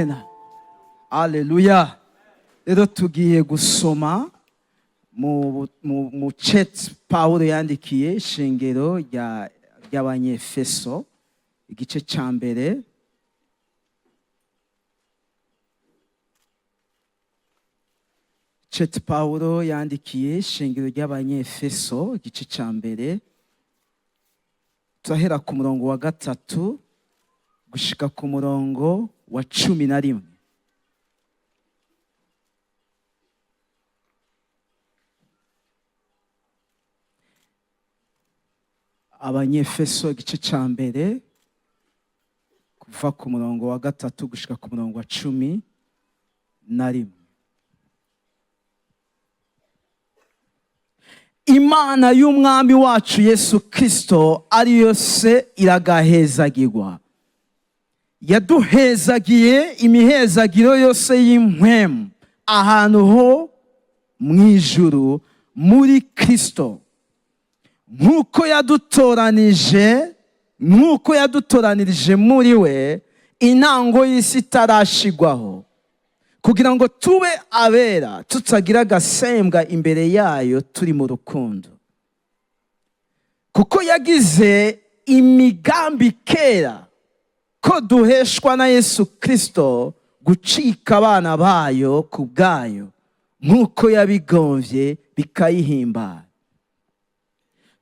Amen, aleluya. Rero tugiye gusoma mu cete Pawulo yandikiye ishengero ry'Abanyefeso, igice cya mbere. Cete Pawulo yandikiye ishengero ry'Abanyefeso, igice cya mbere, turahera ku murongo wa 3 gushika ku murongo wa 11. Abanyefeso igice cya mbere, kuva ku murongo wa 3 gushika ku murongo wa 11. Imana y'Umwami wacu Yesu Kristo, ariyo Se, iragahezagirwa, yaduhezagiye imihezagiro yose y'impwemu ahantu ho mu ijuru muri Kristo, nk'uko yadutoranije, nk'uko yadutoranirije muri we intango y'isi itarashigwaho, kugira ngo tube abera tutagira agasembwa imbere yayo turi mu rukundo. Kuko yagize imigambi kera ko duheshwa na Yesu Kristo gucika abana bayo ku bwayo, nk'uko yabigombye bikayihimbara,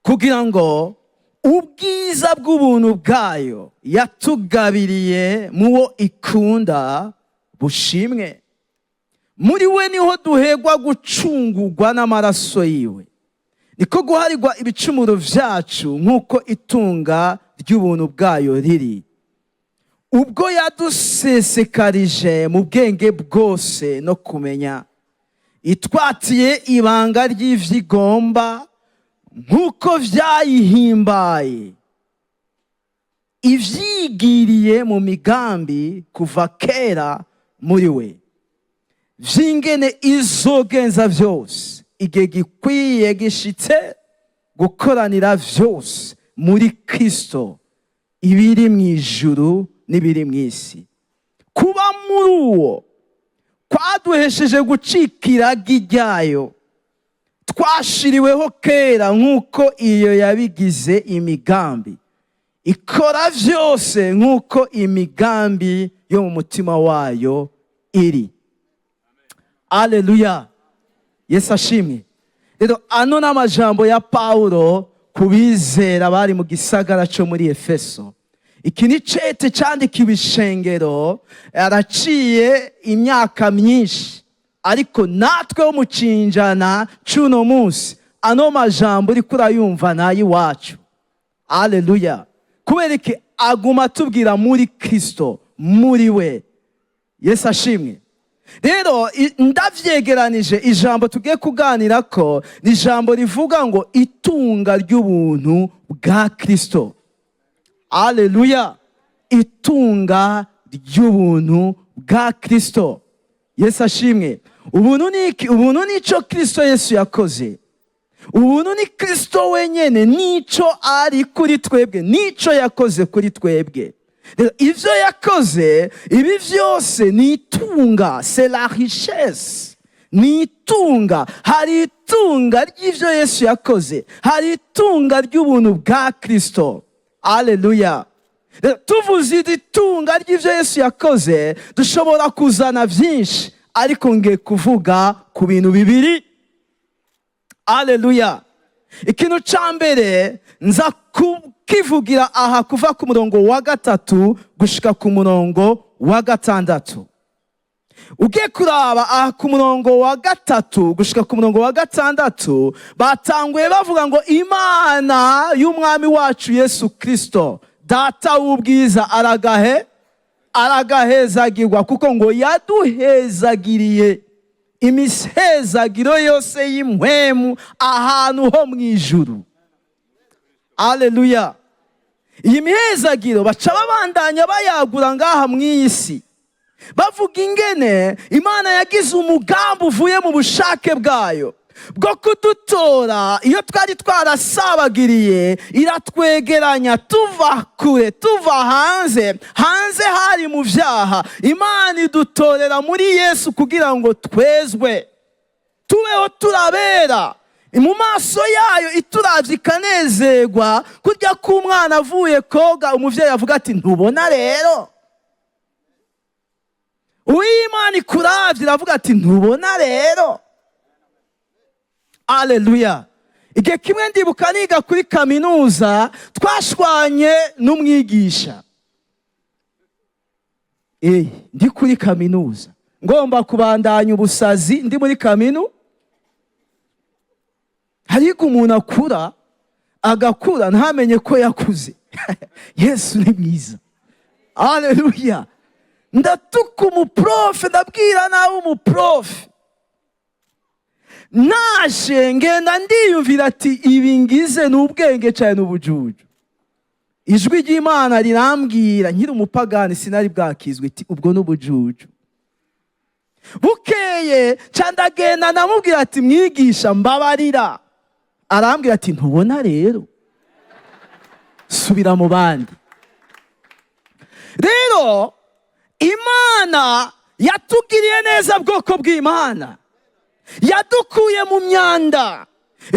kugira ngo ubwiza bw'ubuntu bwayo yatugabiriye mu wo ikunda bushimwe. Muri we niho duhegwa gucungurwa n'amaraso yiwe, niko guharirwa ibicumuro vyacu, nk'uko itunga ry'ubuntu bwayo riri, ubwo yadusesekarije mu bwenge bwose no kumenya, itwatiye ibanga ry'ivyigomba nk'uko vyayihimbaye, ivyigiriye mu migambi kuva kera muri we, vy'ingene izogenza vyose igihe gikwiye gishitse, gukoranira vyose muri Kristo, ibiri mu ijuru n'ibiri mu isi. Kuba muri uwo kwaduhesheje gucika iragi ryayo twashiriweho kera, nk'uko iyo yabigize imigambi, ikora vyose nk'uko imigambi yo mu mutima wayo iri. Aleluya, Yesu ashimwe. Rero ano ni amajambo ya Pawulo ku bizera bari mu gisagara cyo muri Efeso. Iki ni cete cyandikiwe ishengero araciye imyaka myinshi, ariko natwe wo mu cinjana c'uno munsi ano majambo uriko urayumva nayiwacu. Aleluya. Kubera iki? Aguma atubwira muri Kristo, muri we. Yesu ashimwe. Rero ndavyegeranije, ijambo tugiye kuganira ko ni ijambo rivuga ngo itunga ry'ubuntu bwa Kristo. Aleluya, itunga ry'ubuntu bwa Kristo. Yesu ashimwe. Ubuntu ni iki? Ubuntu ni ico Kristo Yesu yakoze. Ubuntu ni Kristo wenyene, nico ari kuri twebwe, nico yakoze kuri twebwe. Rero ivyo yakoze ibi vyose ni itunga, c'est la richesse, ni itunga. Hari itunga ry'ivyo Yesu yakoze, hari itunga ry'ubuntu bwa Kristo. Aleluya. Rero tuvuze iri tunga ry'ivyo Yesu yakoze, dushobora kuzana vyinshi, ariko ngiye kuvuga ku bintu bibiri. Aleluya. Ikintu ca mbere nza kukivugira aha kuva ku murongo wa 3 gushika ku murongo wa 6. Ugiye kuraba aha ku murongo wa 3 gushika ku murongo wa 6, batanguye bavuga ngo Imana y'Umwami wacu Yesu Kristo, Data w'ubwiza, aragahezagirwa, kuko ngo yaduhezagiriye imihezagiro yose y'impwemu ahantu ho mu ijuru. Aleluya. Iyi mihezagiro baca babandanya bayagura ngaha mu iyi si, bavuga ingene Imana yagize umugambi uvuye mu bushake bwayo. Bwo kudutora iyo twari twarasabagiriye, iratwegeranya tuva kure, tuva hanze. Hanze hari mu byaha. Imana idutorera muri Yesu kugira ngo twezwe, tubeho turabera mu maso yayo, ituravye ikanezerwa, kurya k'umwana avuye koga umuvyeyi avuga ati: "Ntubona rero?" Uw'Imana ikuravye iravuga ati: "Ntubona rero?" Aleluya! Igihe kimwe ndibuka niga kuri kaminuza, twashwanye n'umwigisha. Ndi kuri kaminuza, ngomba kubandanya ubusazi ndi muri hariga. Umuntu akura, agakura ntamenye ko yakuze. Yesu ni mwiza, aleluya! Ndatuka umuprof, ndabwira nawe umuprof. Naje ngenda ndiyumvira ati: "Ibi ngize ni ubwenge cyane n'ubujuju?" Ijwi ry'Imana rirambwira, nkiri umupagani, sinari bwakizwe, iti: "Ubwo ni ubujuju." Bukeye ca ndagenda ndamubwira ati: "Mwigisha, mbabarira." Arambwira ati: "Ntubona rero? Subira mu bandi." Rero Imana yatugiriye neza, bwoko bw'Imana. Yadukuye mu myanda,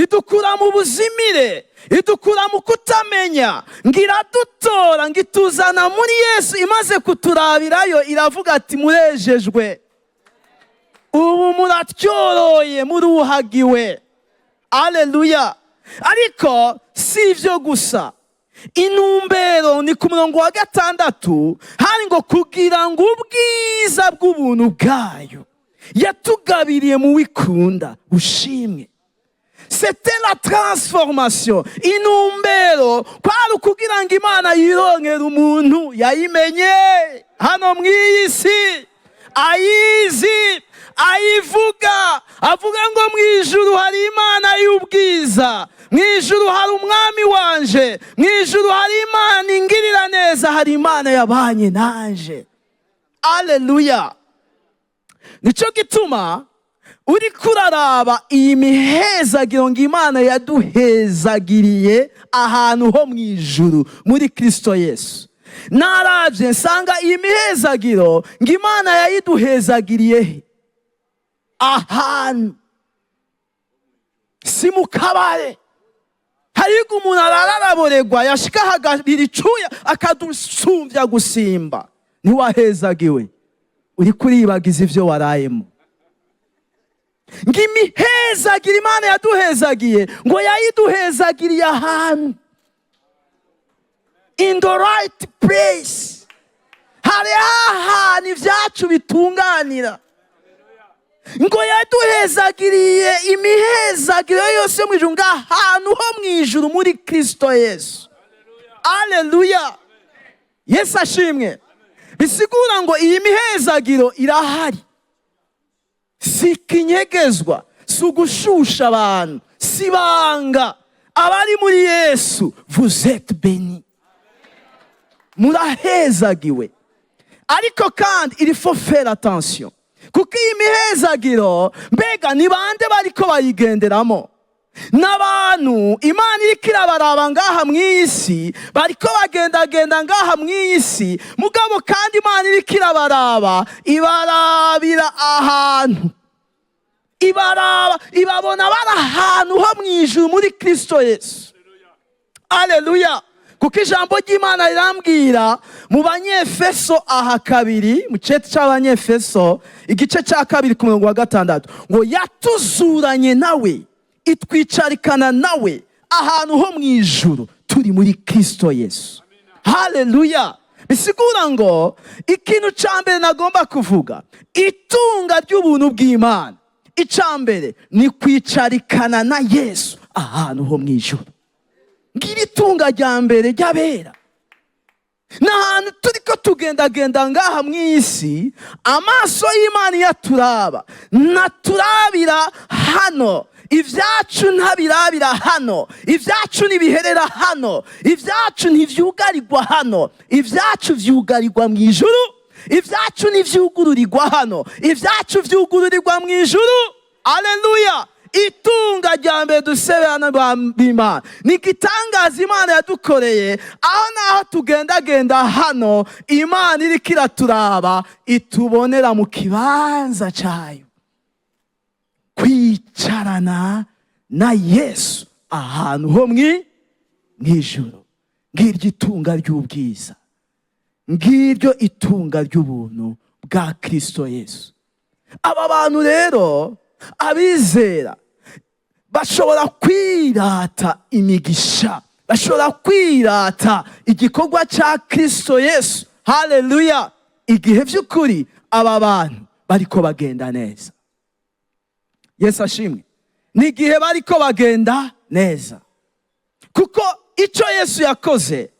idukura mu buzimire, idukura mu kutamenya, ngo iradutora, ngo ituzana muri Yesu. Imaze kuturabirayo iravuga ati: "Murejejwe, ubu muratyoroye, muruhagiwe." Aleluya! Ariko si ibyo gusa. Intumbero ni ku murongo wa 6, hari ngo kugira ngo ubwiza bw'ubuntu bwayo yatugabiriye mu wikunda bushimwe. C'était la transformation. Intumbero kwari ukugira ngo Imana yironkere umuntu yayimenye hano mu iyi si, ayizi, ayivuga, avuga ngo: "Mu ijuru hari Imana y'ubwiza, mu ijuru hari umwami wanje, mu ijuru hari Imana ingirira neza, hari Imana yabanye nanje." Aleluya! Nicyo gituma uri kuraraba iyi mihezagiro ngo Imana yaduhezagiriye ahantu ho mu ijuru muri Kristo Yesu. Narabye nsanga iyi mihezagiro ngo Imana yayiduhezagiriye he? Ahantu, si mu kabare. Hariga umuntu arararaboregwa, yashika hagabira icuya akadusumbya gusimba. Ntiwahezagiwe, uri kuribagiza ibyo warayemo. Ngo imihezagiro Imana yaduhezagiye, ngo yayiduhezagiriye ahantu, in the right place. Hari ahantu ibyacu bitunganira. Ngo yaduhezagiriye imihezagiro yose yo mu ijuru, ngo ahantu ho mu ijuru muri Kristo Yesu. Aleluya! Yesu ashimwe! Bisigura ngo iyi mihezagiro irahari, si ikinyegezwa, si ugushusha abantu, si ibanga. Abari muri Yesu, vous êtes bénis, murahezagiwe. Ariko kandi il faut faire attention, kuko iyi mihezagiro, mbega ni bande bariko bayigenderamo? N'abantu Imana iriko irabaraba ngaha mu isi, bariko bagendagenda ngaha mu isi. Mugabo kandi Imana iriko irabaraba, ibarabira ahantu, ibaraba, ibabona bari ahantu ho mu ijuru muri Kristo Yesu. Aleluya! Kuko ijambo ry'Imana rirambwira mu Banyefeso aha 2, mu cete cy'Abanyefeso igice cya 2 ku murongo wa 6, ngo yatuzuranye nawe, itwicarikana nawe ahantu ho mu ijuru turi muri Kristo Yesu. Haleluya! Bisigura ngo ikintu cya mbere nagomba kuvuga, itunga ry'ubuntu bw'Imana, icya mbere ni kwicarikana na Yesu ahantu ho mu ijuru. Ngira itunga rya mbere ry'abera ni ahantu turi ko tugendagenda ngaha mu isi. Amaso y'Imana iyo aturaba, ntaturabira hano. Ibyacu ntabirabira hano, ibyacu ntibiherera hano, ibyacu ntibyugarirwa hano. Ibyacu byugarirwa mu ijuru. Ibyacu ntibyugururirwa hano, ibyacu byugururirwa mu ijuru. Aleluya! Itunga rya mbere dusebana b'Imana ni igitangaza Imana yadukoreye, aho naho tugendagenda hano, Imana iriko iraturaba, itubonera mu kibanza cyayo, kwicarana na Yesu ahantu ho mw'ijuru. Ngiryo itunga ry'ubwiza, ngiryo itunga ry'ubuntu bwa Kristo Yesu. Aba bantu rero, abizera, bashobora kwirata imigisha, bashobora kwirata igikorwa cya Kristo Yesu. Haleluya! Igihe by'ukuri aba bantu bariko bagenda neza. Yesu ashimwe. Ni igihe bariko bagenda neza, kuko icyo Yesu yakoze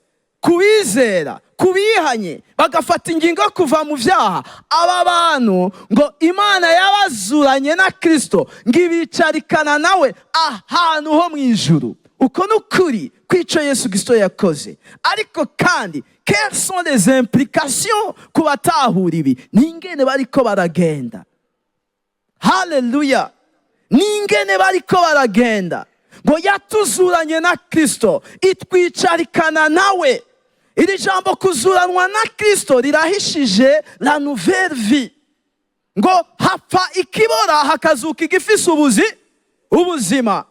kubizera, kubihanye bagafata ingingo yo kuva mu byaha, aba bantu ngo Imana yabazuranye na Kristo, ngo ibicarikana nawe ahantu ho mu ijuru. Uko ni ukuri kw'icyo Yesu Kristo yakoze. Ariko kandi, quelles sont les implications ku batahura ibi? Ni ingene bariko baragenda. Haleluya! Ni ingene bariko baragenda. Ngo yatuzuranye na Kristo, itwicarikana nawe. Iri jambo kuzuranwa na Kristo rirahishije la nouvelle vie. Ngo hapfa ikibora, hakazuka igifise ubuzima.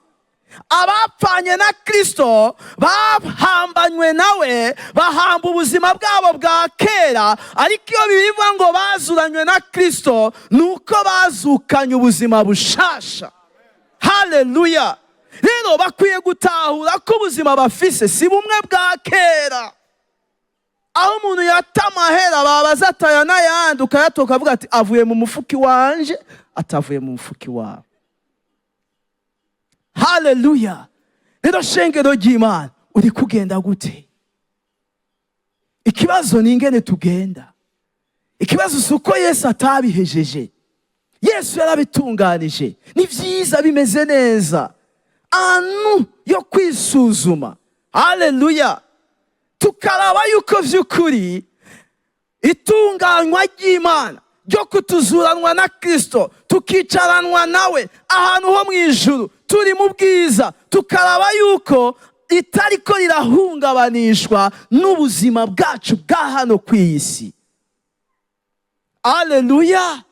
Abapfanye na Kristo bahambanywe nawe, bahamba ubuzima bwabo bwa kera. Ariko iyo bivuga ngo bazuranywe na Kristo, ni uko bazukanye ubuzima bushasha. Haleluya! Rero bakwiye gutahura ko ubuzima bafise si bumwe bwa kera, aho umuntu yata amahera, babaza ataya n'ayandi, ukayatoka, avuga ati avuye mu mufuki wanje, atavuye mu mufuki wawe. Haleluya! Rero shengero ry'Imana, uri kugenda gute? Ikibazo ni ingene tugenda. Ikibazo si uko Yesu atabihejeje. Yesu yarabitunganije, ni byiza, bimeze neza. Anu yo kwisuzuma, haleluya, tukaraba yuko vy'ukuri itunganywa ry'Imana ryo kutuzuranwa na Kristo, tukicaranwa nawe ahantu ho mu ijuru turi mu bwiza, tukaraba yuko itariko rirahungabanishwa n'ubuzima bwacu bwa hano ku iyi si. Aleluya!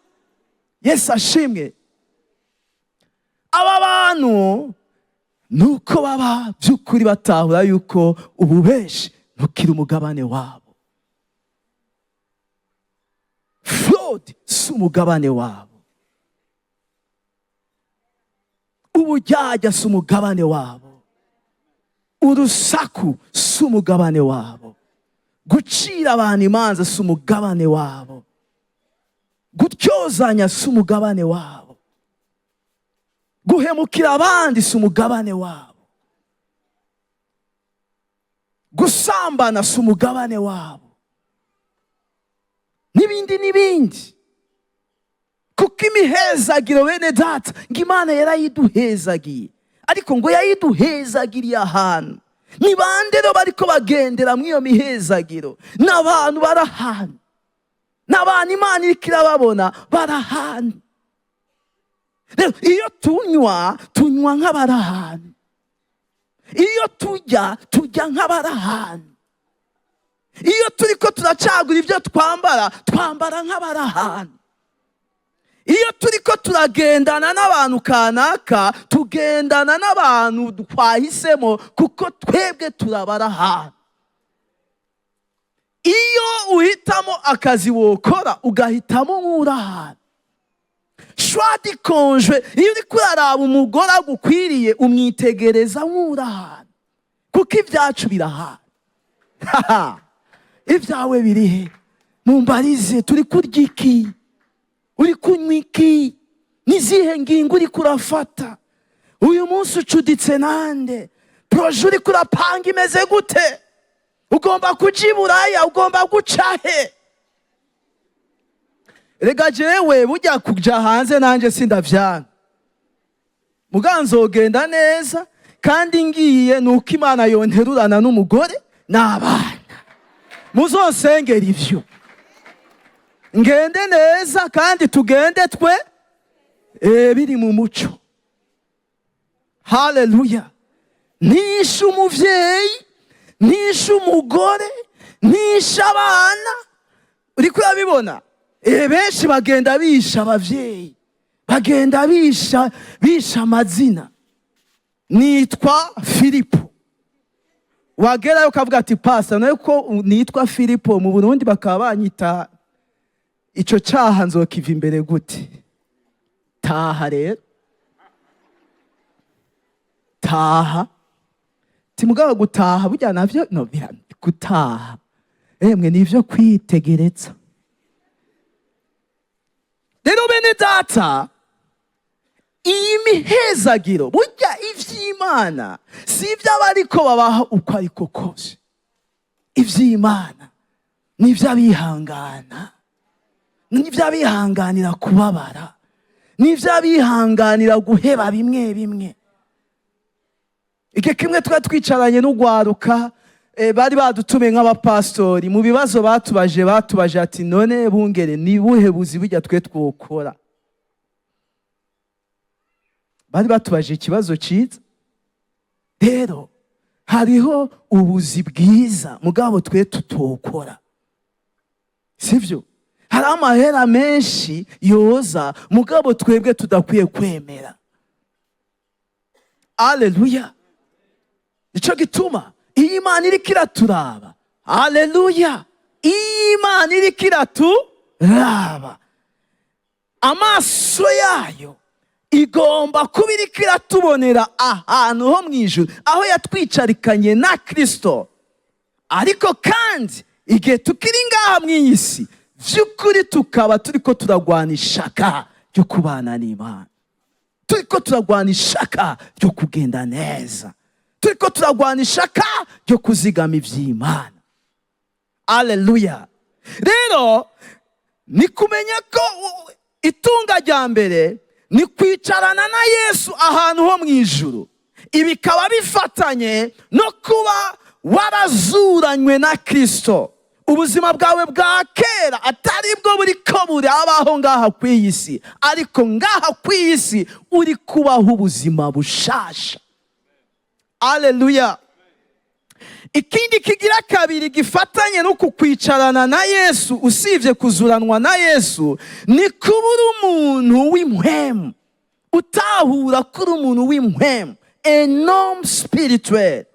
Yesu ashimwe. Aba bantu nuko baba by'ukuri batahura yuko ububeshi ntukiri umugabane wabo, fraude si umugabane wabo, uburyarya si umugabane wabo, urusaku si umugabane wabo, gucira abantu imanza si umugabane wabo, gutyozanya si umugabane wabo, guhemukira abandi si umugabane wabo, gusambana si umugabane wabo, n'ibindi n'ibindi. Kuko imihezagiro, bene data, ngo Imana yarayiduhezagiye, ariko ngo yayiduhezagiriye ahantu. Ni bande rero bariko bagendera muri iyo mihezagiro? Ni abantu bari ahantu, ni abantu Imana iriko irababona, bari ahantu. Rero iyo tunywa, tunywa nk'abari ahantu. Iyo turya, turya nk'abari ahantu. Iyo turiko turacagura ibyo twambara, twambara nk'abari ahantu. Iyo turiko turagendana n'abantu kanaka, tugendana n'abantu twahisemo, kuko twebwe turabara ahantu. Iyo uhitamo akazi wokora, ugahitamo nk'uri ahantu. Choix du conjoint, iyo uriko uraraba umugore agukwiriye, umwitegereza nk'uri ahantu, kuko ibyacu birahana. Ibyawe biri he? Mumbarize, turi kurya iki? Uri kunywa iki? Nizihe ngingo uri kurafata uyu munsi? Ucuditse nande? Projet uri kurapanga imeze gute? Ugomba kuja i Buraya? Ugomba guca he? Rega jewe burya kuja hanze nanje sindavyanga, muga nzogenda neza, kandi ngiye nuko Imana yonterurana n'umugore n'abana. Muzosengera ivyo, ngende neza, kandi tugende twe biri mu muco. Haleluya! Ntishe umuvyeyi, ntishe umugore, ntishe abana. Uriko urabibona? Benshi bagenda bisha abavyeyi, bagenda bisha amazina. Nitwa Filipo, wagerayo ukavuga ati: "Pasa nayo ko nitwa Filipo, mu Burundi bakaba banyita ico caha, nzokiva imbere gute?" Taha rero, taha. Timugabo gutaha burya navyo no gutaha emwe nivyo kwitegereza. Rero bene data, iyi mihezagiro, burya ivy'Imana si ivy'abariko babaho uko ariko kose. Ivy'Imana ni ivy'abihangana, ni ivy'abihanganira kubabara, ni ivy'abihanganira guheba bimwe bimwe. Igihe kimwe twari twicaranye n'ugwaruka, bari badutumiye nk'abapastori. Mu bibazo batubaje ati: "None bungere, ni buhe buzi burya twe twokora?" Bari batubaje ikibazo cyiza. Rero hariho ubuzi bwiza mugabo twe tutokora, sivyo? Hari amahera menshi yoza mugabo twebwe tudakwiye kwemera. Aleluya! Nico gituma iyi Imana iriko iraturaba, aleluya, iyi Imana iriko iraturaba, amaso yayo igomba kuba iriko iratubonera ahantu ho mu ijuru, aho yatwicarikanye na Kristo. Ariko kandi igihe tukiri ngaha mu iyi si, by'ukuri tukaba turiko turagwana ishaka ryo kubana n'Imana, turiko turagwana ishaka ryo kugenda neza, turiko turagwana ishaka ryo kuzigama ivy'Imana. Aleluya! Rero ni kumenya ko itunga rya mbere ni kwicarana na Yesu ahantu ho mu ijuru. Ibi bikaba bifatanye no kuba warazuranywe na Kristo, ubuzima bwawe bwa kera atari bwo buri ko burabaho ngaha ku iyi si, ariko ngaha ku iyi si uri kubaho ubuzima bushasha. Aleluya! Ikindi kigira kabiri gifatanye no kukwicarana na Yesu, usibye kuzuranwa na Yesu, ni kuba uri umuntu w'impwemu, utahura ko uri umuntu w'impwemu, un homme spirituel.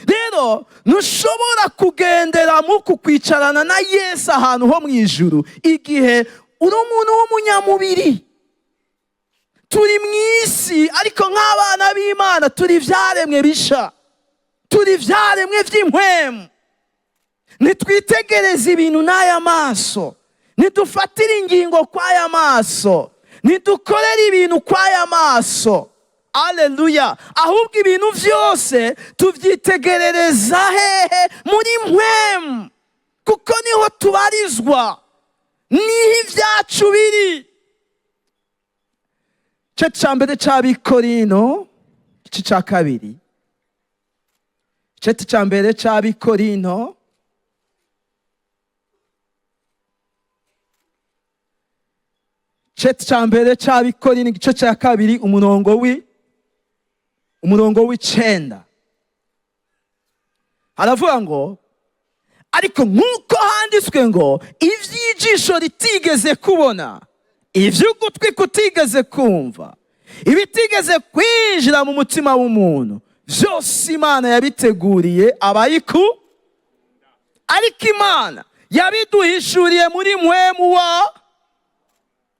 Rero ntushobora kugendera mu kukwicarana na Yesu ahantu ho mu ijuru igihe uri umuntu w'umunyamubiri. Turi mu isi, ariko nk'abana b'Imana turi ibyaremwe bisha, turi ibyaremwe by'impwemu. Ntitwitegereze ibintu n'aya maso, ntidufatire ingingo kw'aya maso, ntidukorere ibintu kw'aya maso. Aleluya! Ahubwo ibintu byose tubyitegerereza hehe? Muri mpwemu, kuko niho tubarizwa, niho ibyacu biri. Igice cya mbere cy'Abikorino, igice cya kabiri, igice cya mbere cy'Abikorino, igice cya mbere cy'Abikorino, igice cya kabiri, umurongo w'icenda, haravuga ngo: "Ariko nk'uko handitswe ngo: iby'ijisho ritigeze kubona, iby'ugutwi kutigeze kumva, ibitigeze kwinjira mu mutima w'umuntu, byose Imana yabiteguriye abayiku, ariko Imana yabiduhishuriye muri mpwemu wa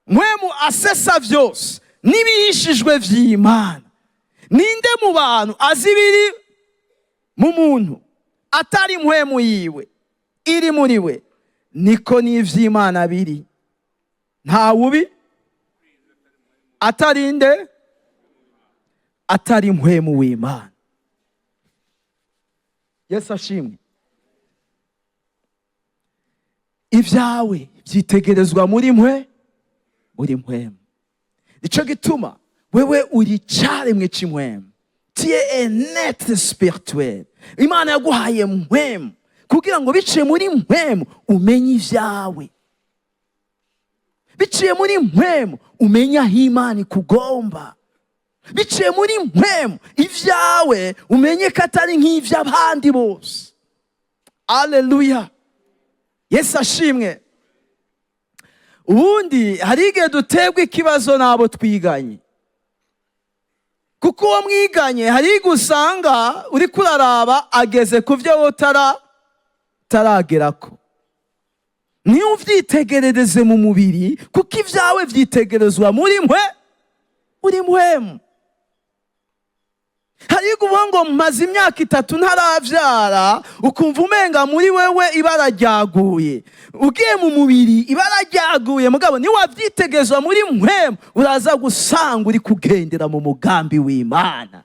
mpwemu asesa byose n'ibihishijwe vy'Imana. Ninde mu bantu azi ibiri mu muntu atari mpwemu yiwe iri muri we? Niko n'ivy'Imana biri, ntawubi atarinde atari mpwemu w'Imana." Yesu ashimwe! Ibyawe byitegerezwa muri mpwemu. Nico gituma wewe uri cyaremwe cy'impwemu, tu es un être spirituel. Imana yaguhaye mpwemu kugira ngo biciye muri mpwemu umenye ibyawe, biciye muri mpwemu umenye aho Imana ikugomba, Biciye muri mpwemu, ibyawe umenye ko atari nk'iby'abandi bose. Aleluya, Yesu ashimwe. Ubundi hari igihe duterwa ikibazo n'abo twiganye, kuko uwo mwiganye hari igihe usanga uri kuraraba ageze ku byo wowe utaragerako. Niyo uvyitegerereze mu mubiri, kuko ibyawe vyitegerezwa muri mwe, uri mpwemu. Hari igihe uvuga ngo maze imyaka 3 ntaravyara, ukumva umenga muri wewe ibara ryaguye. Ugiye mu mubiri ibara ryaguye, mugabo niwavyitegezwa muri mpwemu, uraza gusanga uri kugendera mu mugambi w'Imana.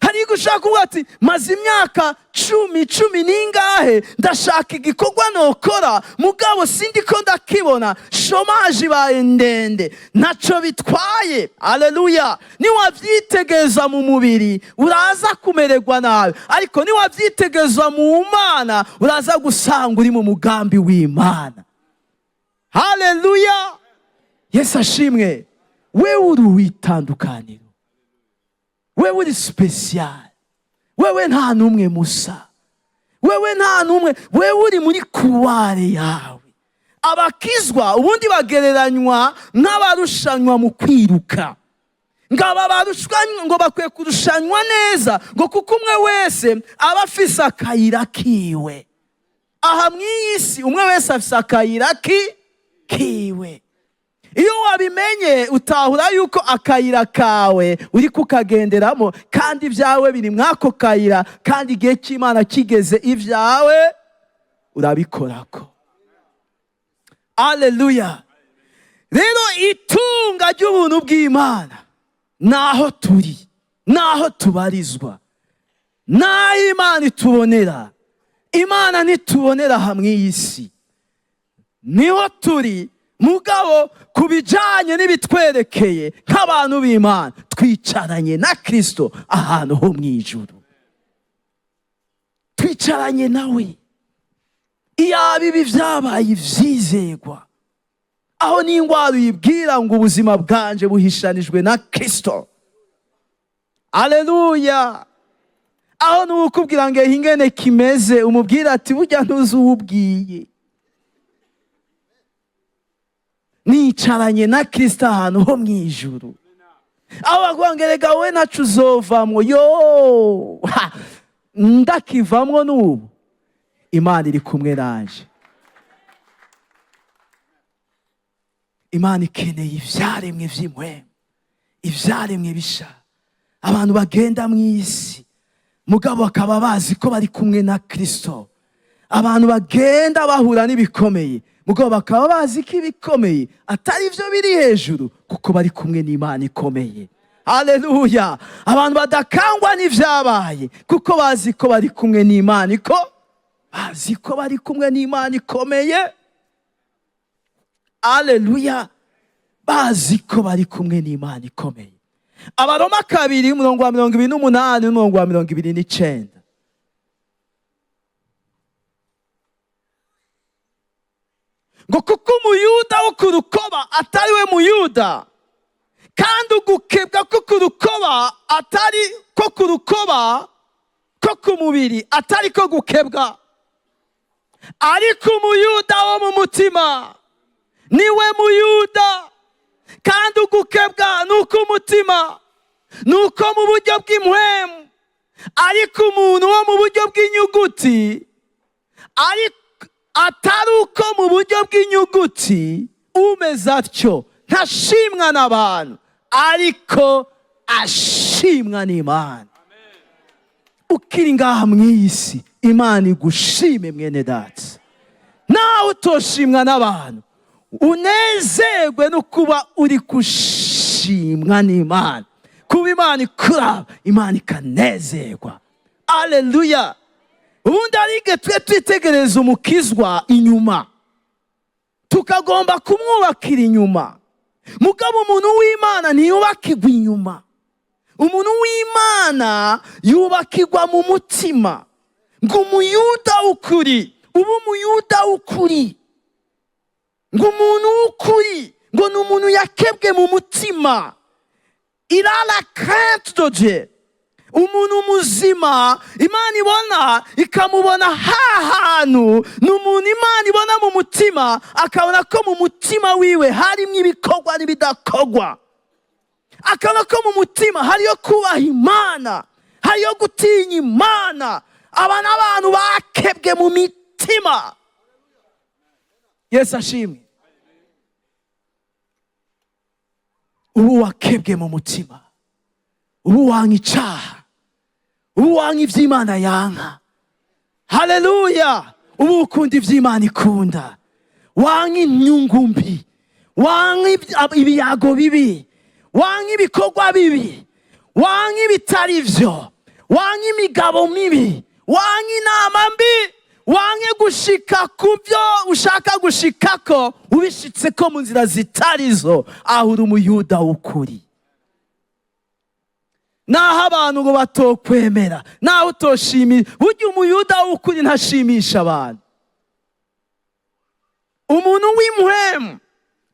Hari igihe ushaka kuvuga ati maze imyaka 10, 10 n'ingahe ndashaka igikorwa nokora, mugabo sindi ko ndakibona, chômage ibaye ndende, ntaco bitwaye. Aleluya. Niwavyitegeza mu mubiri uraza kumererwa nabi, ariko niwavyitegeza mu Mana uraza gusanga uri mu mugambi w'Imana. Haleluya, Yesu ashimwe. Wewe uri uwitandukaniro, wewe uri spécial, wewe nta n'umwe musa, wewe nta n'umwe, wewe uri muri couloir yawe. Abakizwa ubundi bagereranywa nk'abarushanywa mu kwiruka, ngo aba barushanywa ngo bakwiye kurushanywa neza, ngo kuko umwe wese aba afise akayira kiwe. Aha mw'iyi si umwe wese afise akayira kiwe. Iyo wabimenye utahura yuko akayira kawe uri kukagenderamo, kandi ibyawe biri mw'ako kayira, kandi igihe cy'Imana kigeze ibyawe urabikorako. Aleluya. Rero itunga ry'ubuntu bw'Imana naho turi, naho tubarizwa, naho Imana itubonera. Imana ntitubonera hamwe iyi si, niho turi. Mugabo ku bijyanye n'ibitwerekeye nk'abantu b'Imana, twicaranye na Kirisito ahantu ho mu ijuru, twicaranye nawe. Iyaba ibi byabaye ibyizegwa, aho n'indwara uyibwira ngo ubuzima bwanje buhishanijwe na Kirisito. Aleluya. Aho n'ukubwira ngo ingene kimeze, umubwira ati burya ntuzi uwubwiye. Nicaranye na Kirisito ahantu ho mu ijuru. Aho bakuvuga ngo erega wowe ntaco uzovamwo, yo ndakivamwo n'ubu Imana iri kumwe nanje. Imana ikeneye ivyaremwe vy'impwemu, ivyaremwe bisha, abantu bagenda mw'isi mugabo bakaba bazi ko bari kumwe na Kristo, abantu bagenda bahura n'ibikomeye mugabo bakaba bazi ko ibikomeye atari byo biri hejuru, kuko bari kumwe n'Imana ikomeye. Haleluya. Abantu badakangwa n'ivyabaye, kuko bazi ko bari kumwe n'Imana, iko bazi ko bari kumwe n'Imana ikomeye. Haleluya. Bazi ko bari kumwe n'Imana ikomeye. Abaroma 2 umurongo wa 28 n'umurongo wa 29. Ngo kuko umuyuda wo ku rukoba atari we muyuda, kandi ugukebwa ko ku rukoba atari ko ku rukoba ko ku mubiri atari ko gukebwa, ariko umuyuda wo mu mutima niwe muyuda, kandi ugukebwa nuko umutima nuko mu buryo bw'impwemu, ariko umuntu wo mu buryo bw'inyuguti ariko atari uko mu buryo bw'inyuguti, umeze atyo ntashimwa n'abantu, ariko ashimwa n'Imana. Ukiri ngaha mw'iyi si, Imana igushime mwene data. Nawe utoshimwa n'abantu, unezerwe no kuba uri gushimwa n'Imana, kuba Imana ikuraba, Imana ikanezerwa. Aleluya. Ubundi arige twe twitegereza umukizwa inyuma, tukagomba kumwubakira inyuma. Mugabo umuntu w'Imana ntiyubakirwa inyuma, umuntu w'Imana yubakirwa mu mutima. Ngo umuyuda w'ukuri ube umuyuda w'ukuri, ngo umuntu w'ukuri ngo ni umuntu yakebwe mu mutima. Il a la crainte de Dieu. Umuntu muzima Imana ibona ikamubona hantu, ni umuntu Imana ibona mu mutima, akabona ko mu mutima wiwe harimo ibikorwa n'ibidakorwa, akabona ko mu mutima hariyo kubaha Imana, hariyo gutinya Imana. Aba n'abantu bakebwe mu mitima. Yesu ashimwe. Ubu wakebwe mu mutima, ubu wanka icaha, ubu wanka ivy'Imana yanka. Haleluya. Ubu ukunda ivy'Imana ikunda, wanka inyungu mbi, wanka ibiyago bibi, wanka ibikorwa bibi, wanka ibitari vyo, wanka imigabo mibi, wanka inama mbi, wanke gushika ku byo ushaka gushikako ubishitseko mu nzira zitarizo. Aho uri umuyuda w'ukuri. Naho abantu ngo batokwemera, naho utoshimisha, burya umuyuda w'ukuri ntashimisha abantu. Umuntu w'impwemu,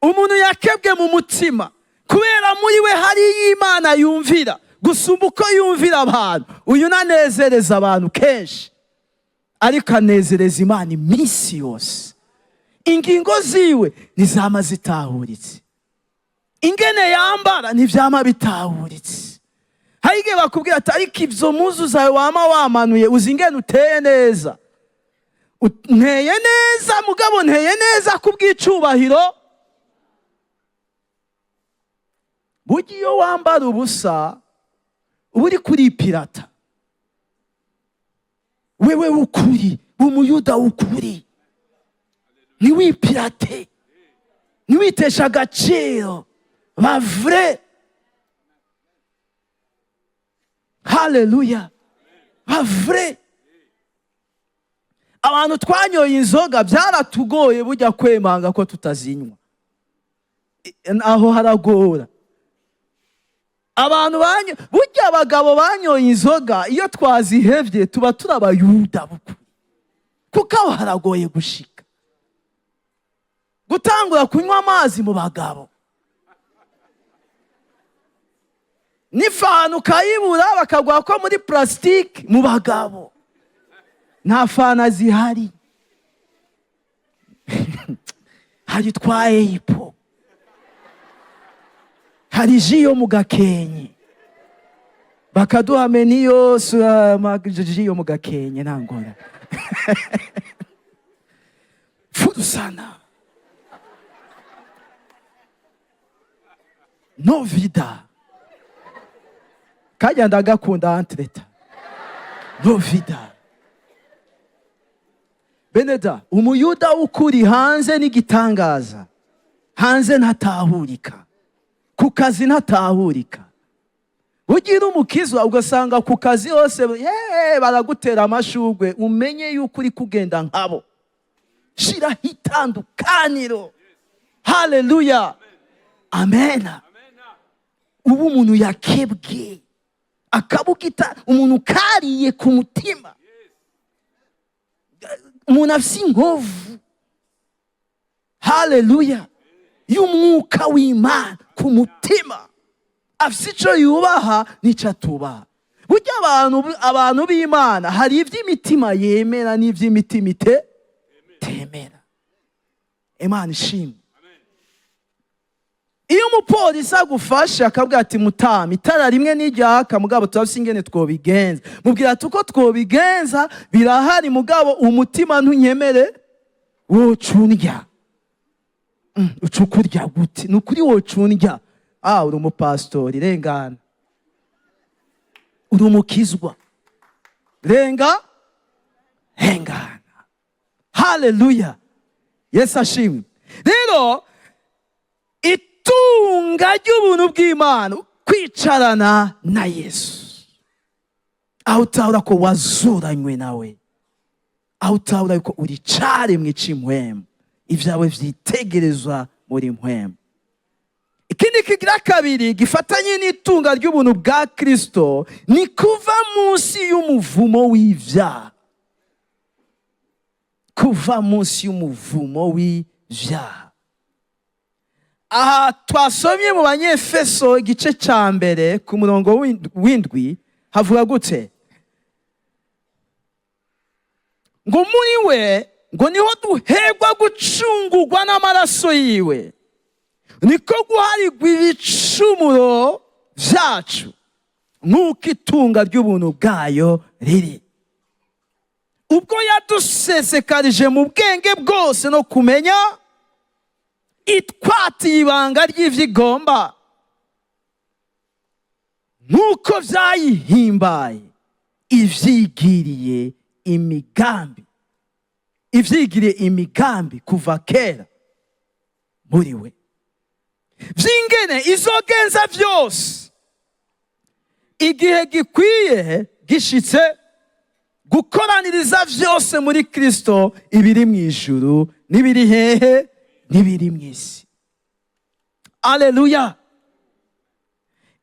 umuntu yakebwe mu mutima, kubera muri we hari Imana yumvira gusumba uko yumvira abantu, uyu nanezereza abantu kenshi, ariko anezereza Imana iminsi yose. Ingingo ziwe ntizama zitahuritse, ingene yambara ntivyama bitahuritse. Hari igihe bakubwira ati: "Ariko ivyo muzu zawe wama wamanuye, uzi ingene uteye neza?" Nteye neza, mugabo nteye neza kubw'icubahiro. Burya iyo wambara ubusa uba uri kuripirata. Wewe w'ukuri, umuyuda w'ukuri, ntiwipirate, ntiwiteshe agaciro, bavure. Haleluya, bavure. Abantu twanyoye inzoga byaratugoye burya kwemanga ko tutazinywa, aho haragora. Abantu banyo, burya abagabo banyoye inzoga, iyo twazihevye tuba turi abayuda bukuri, kuko aho haragoye gushika gutangura kunywa amazi mu bagabo, n'ifana ukayibura bakaguha ko muri plastique. Mu bagabo nta fana zihari, hari twa eyipo, hari ji yo mu Gakenke, bakaduha meni yose, ji yo mu Gakenke nta ngora. Furusana no vida kajya ndagakunda antreta no vida. Beneda, umuyuda w'ukuri hanze n'igitangaza, hanze ntatahurika, ku kazi ntatahurika. Ugira umukizwa ugasanga ku kazi hose baragutera amashugwe, umenye yuko uri kugenda nkabo. Shiraho itandukaniro. Haleluya, amena. Ubu umuntu yakebwe akabukita, umuntu kariye ku mutima, umuntu afise inkovu, haleluya, y'umwuka w'Imana ku mutima, afise ico yubaha n'ico atubaha. Burya abantu b'Imana hari ivy'imitima yemera n'ivy'imitima itemera. Imana ishimwe. Iyo umupolisi agufashe akabwira ati: "Mutama, itara rimwe n'iryaka, mugabo turafise ingene twobigenza," mubwira ati: "Uko twobigenza birahari, mugabo umutima ntunyemere, wocundya." Uca ukurya gute? Ni ukuri wocundya. Ah, uri umupasitori, rengana. Uri umukizwa, renga, rengana. Haleluya, Yesu ashimwe. Rero itunga ry'ubuntu bw'Imana, kwicarana na Yesu, aho utahura ko wazuranywe nawe, aho utahura ko uri caremwe c'impwemu, ivyawe vyitegerezwa muri mpwemu. Ikindi kigira kabiri gifatanye n'itunga ry'ubuntu bwa Kristo ni kuva munsi y'umuvumo w'ivyaha. Kuva munsi y'umuvumo w'ivyaha. Aha twasomye mu Banyefeso igice cya mbere ku murongo w'indwi havuga gute? Ngo muri we ngo niho duherwa gucungurwa n'amaraso yiwe, niko guharigwa ibicumuro byacu nk'uko itunga ry'ubuntu bwayo riri, ubwo yadusesekarije mu bwenge bwose no kumenya, itwatiye ibanga ry'ivyo igomba nk'uko vyayihimbaye, ivyigiriye imigambi, ivyigiriye imigambi kuva kera muri we, vy'ingene izogenza vyose igihe gikwiye gishitse, gukoraniriza vyose muri Kristo, ibiri mu ijuru n'ibiri hehe? N'ibiri mu isi. Aleluya!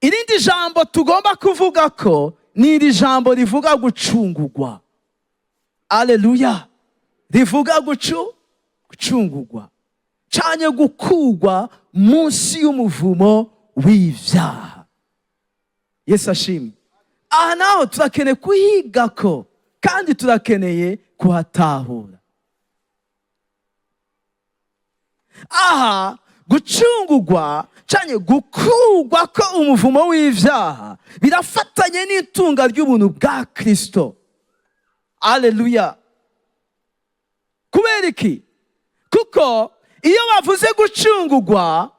Irindi jambo tugomba kuvuga ko ni iri jambo rivuga gucungurwa. Aleluya! Rivuga gucungurwa canke gukurwa munsi y'umuvumo w'ivyaha. Yesu ashimwe. Aha naho turakeneye kuhiga ko kandi turakeneye kuhatahura. Aha gucungurwa canke gukurwa ko umuvumo w'ivyaha birafatanye n'itunga ry'ubuntu bwa Kristo. Aleluya! Kubera iki? Kuko iyo bavuze gucungurwa,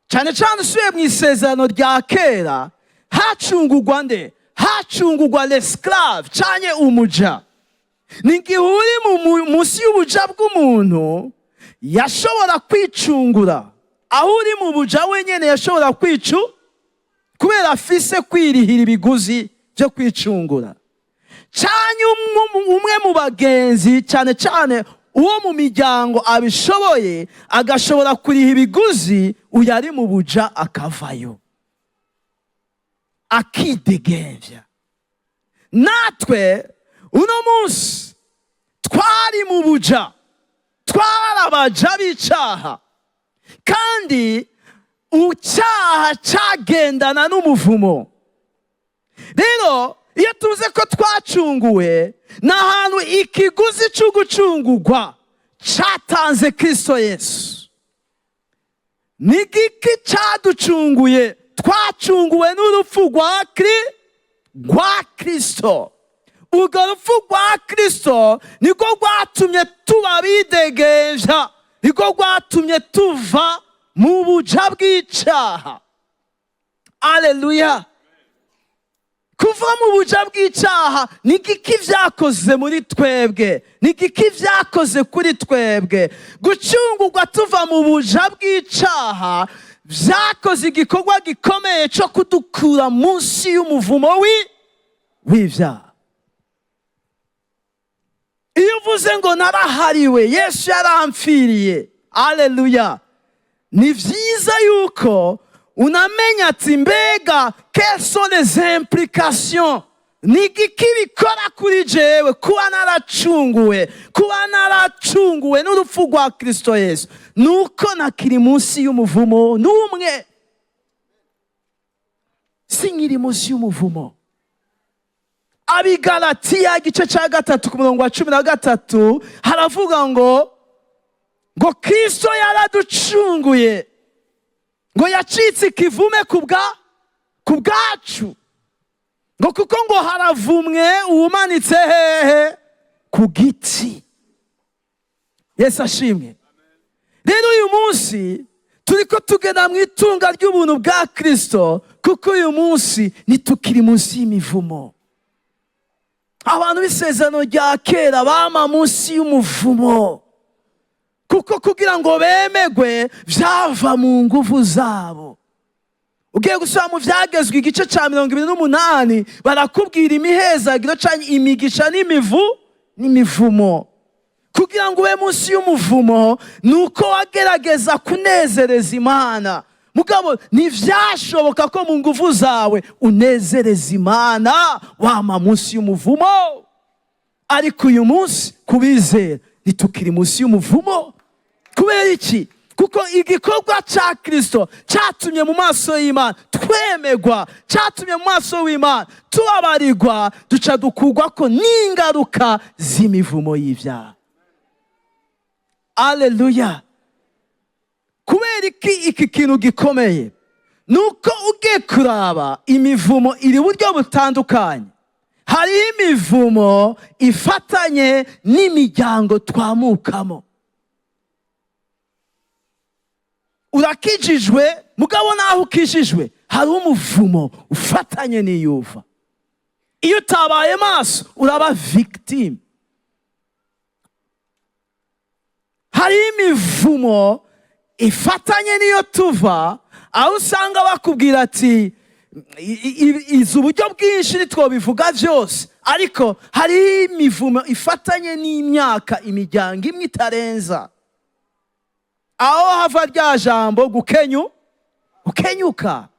cyane cyane usubiye mu Isezerano rya Kera, hacungurwa nde? Hacungurwa l'esclave canke umuja. Ni igihe uri munsi y'ubuja bw'umuntu yashobora kwicungura. Aho uri mu buja wenyine yashobora kwicu kubera afise kwirihira ibiguzi byo kwicungura, cyane umwe mu bagenzi, cyane cyane uwo mu miryango abishoboye, agashobora kuriha ibiguzi, uyu ari mu buja akavayo akidegemvya. Natwe uno munsi twari mu buja, twari abaja b'icaha, kandi icyaha cyagendana n'umuvumo. Rero iyo tuzi ko twacunguwe, ni ahantu ikiguzi cyo gucungurwa cyatanze Kristo Yesu. Ni igiki cyaducunguye? Twacunguwe n'urupfu rwa Kristo. Urwo rupfu rwa Kristo nirwo rwatumye tuba bidegemvya, nirwo rwatumye tuva mu buja bw'icaha. Aleluya! Kuva mu buja bw'icaha ni igiki vyakoze muri twebwe? Ni igiki vyakoze kuri twebwe? Gucungurwa tuva mu buja bw'icaha vyakoze igikorwa gikomeye cyo kudukura munsi y'umuvumo w'ivyaha. Iyo uvuze ngo narahariwe, Yesu yarampfiriye, aleluya, ni vyiza yuko unamenya ati: mbega quelles sont les implications? Ni igiki bikora kuri jewe kuba naracunguwe n'urupfu rwa Kristo Yesu? Nuko nakiri munsi y'umuvumo n'umwe, sinkiri munsi y'umuvumo. Abigalatiya igice cya 3 ku murongo wa 13 haravuga ngo Kristo yaraducunguye, ngo yacitse ikivume ku bwacu, ngo kuko ngo haravumwe uwumanitse hehe? Ku giti. Yesu ashimwe. Rero uyu munsi turiko tugenda mu itunga ry'ubuntu bwa Kristo, kuko uyu munsi ntitukiri munsi y'imivumo. Abantu b'Isezerano rya Kera bama munsi y'umuvumo, kuko kugira ngo bemegwe vyava mu nguvu zabo. Ugiye gusubira mu Vyagezwe igice cya 28, barakubwira imihezagiro canke imigisha n'imivumo. Kugira ngo ube munsi y'umuvumo ni uko wagerageza kunezereza Imana, mugabo ntivyashoboka ko mu nguvu zawe unezereza Imana, wama munsi y'umuvumo. Ariko uyu munsi kubizera ntitukiri munsi y'umuvumo. Kubera iki? Kuko igikorwa cya Kirisito cyatumye mu maso y'Imana twemegwa, cyatumye mu maso y'Imana tubabarirwa, duca dukugwa ko n'ingaruka z'imivumo y'ibyaha. Aleluya! Kubera iki kintu gikomeye ni uko ugiye kuraba, imivumo iri buryo butandukanye. Hariho imivumo ifatanye n'imiryango twamukamo. Urakijijwe, mugabo naho ukijijwe hari umuvumo ufatanye n'iyuva. Iyo utabaye maso uraba victime. Hari imivumo ifatanye n'iyo tuva, aho usanga bakubwira ati izi uburyo bwinshi, ntitwobivuga byose, ariko hari imivumo ifatanye n'imyaka imiryango imwe itarenza, aho hava rya jambo gukenyuka.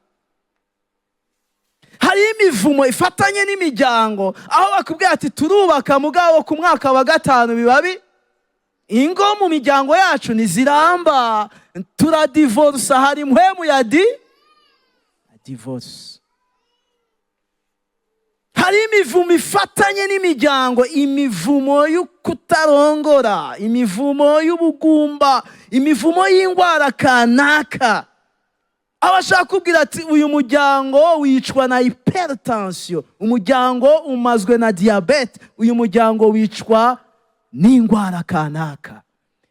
Hari imivumo ifatanye n'imiryango, aho bakubwira ati turubaka, mugabo ku mwaka wa 5 bibabi ingo mu miryango yacu ntiziramba, turadivorusa. Hari impwemu ya divorce. Hari imivumo ifatanye n'imiryango, imivumo yo kutarongora, imivumo y'ubugumba, imivumo y'indwara kanaka. Abashaka kubwira ati uyu muryango wicwa na hypertension, umuryango umazwe na diyabete, uyu muryango wicwa n'indwara kanaka.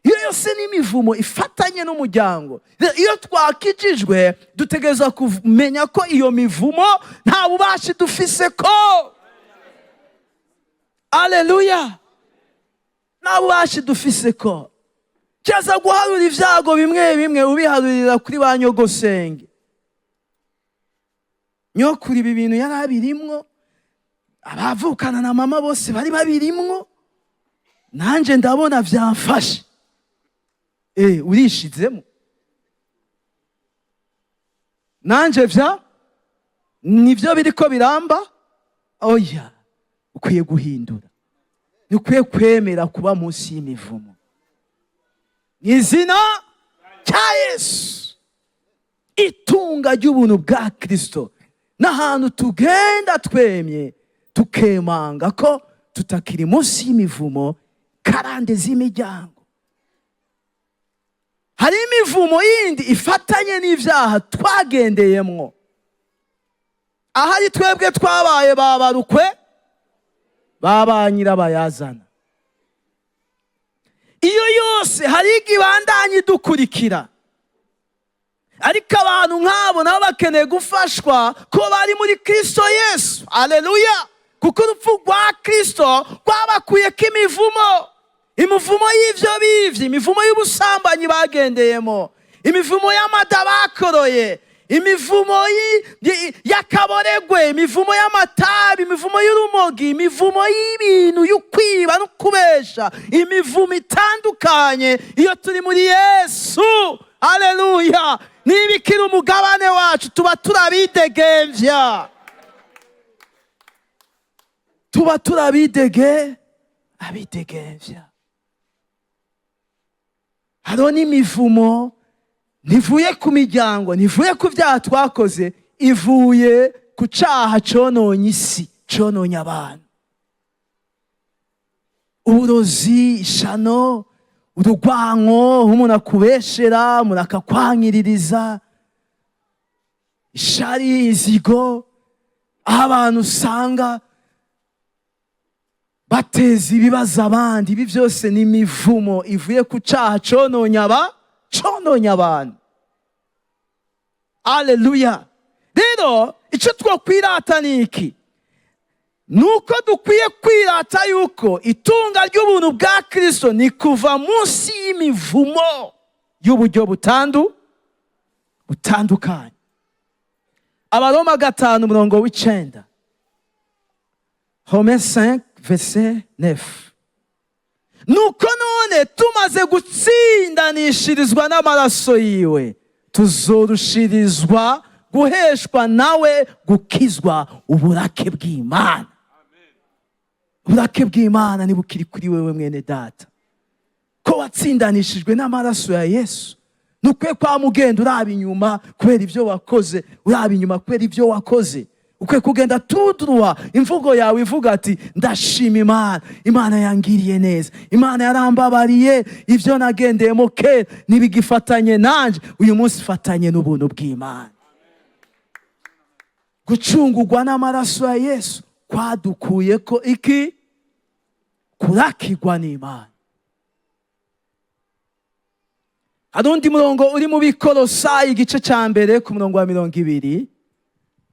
Iyo yose ni imivumo ifatanye n'umuryango. Iyo twakijijwe dutegereza kumenya ko iyo mivumo nta bubasha dufise ko. Aleluya! Nta bubasha dufise ko. Cyaza guharura ibyago bimwe bimwe ubiharurira kuri ba nyogosenge. Nyokuru ibi bintu yari abirimwo, abavukana na mama bose bari babirimwo, nanjye ndabona byamfashe. Urishizemo, nanjye vya nibyo biriko biramba. Oya, ukwiye guhindura, ntukwiye kwemera kuba munsi y'imivumo. Mu izina cya Yesu, itunga ry'ubuntu bwa Kirisito n'ahantu tugenda twemye, tukemanga ko tutakiri munsi y'imivumo karande z'imiryango. Hari imivumo yindi ifatanye n'ibyaha twagendeyemwo, ahari twebwe twabaye babarukwe ba nyirabayazana. Iyo yose hari igibandanye idukurikira, ariko abantu nk'abo nabo bakeneye gufashwa ko bari muri Kirisito Yesu. Aleluya! Kuko urupfu rwa Kirisito rwabakuyeko imivumo, imivumo y'ibyo bivye, imivumo y'ubusambanyi bagendeyemo, imivumo y'amada bakoroye, imivumo y'akaboregwe, imivumo y'amatabi, imivumo y'urumogi, imivumo y'ibintu y'ukwiba no kubesha, imivumo itandukanye. Iyo turi muri Yesu, aleluya, niba ikiri umugabane wacu, tuba turabidegemvya, tuba turabidege abidegemvya. Hariho n'imivumo ntivuye ku miryango, ntivuye ku byaha twakoze, ivuye ku cyaha cononye isi, cononye abantu. Uburozi, ishano, urugwanko, umuntu akubeshera, umuntu akakwankiririza, ishari, inzigo, aho abantu usanga bateza ibibazo abandi. Ibi byose ni imivumo ivuye ku cyaha cononye aba cononye abantu. Aleluya! Rero icyo twokwirata ni iki? Ni uko dukwiye kwirata yuko itunga ry'ubuntu bwa Kirisito ni kuva munsi y'imivumo y'uburyo butandukanye. Abaroma 5 umurongo w'9, Romains 5 verset 9: nuko none tumaze gutsindanishirizwa n'amaraso yiwe, tuzorushirizwa guheshwa nawe gukizwa uburake bw'Imana. Uburake bw'Imana ntibukiri kuri wewe, mwene data, ko watsindanishijwe n'amaraso ya Yesu. Ntukwiye kwa mugenda uraba inyuma kubera ibyo wakoze, uraba inyuma kubera ibyo wakoze. Ukwiye kugenda tudruwa, imvugo yawe ivuga ati: "Ndashima Imana, Imana yangiriye neza, Imana yarambabariye. Ibyo nagendeyemo kera ntibigifatanye nanjye uyu munsi, fatanye n'ubuntu bw'Imana." Gucungurwa n'amaraso ya Yesu kwadukuye ko iki? Kurakigwa n'Imana. Hari undi murongo uri mu Bikorosayi, igice cya mbere, ku murongo wa 20.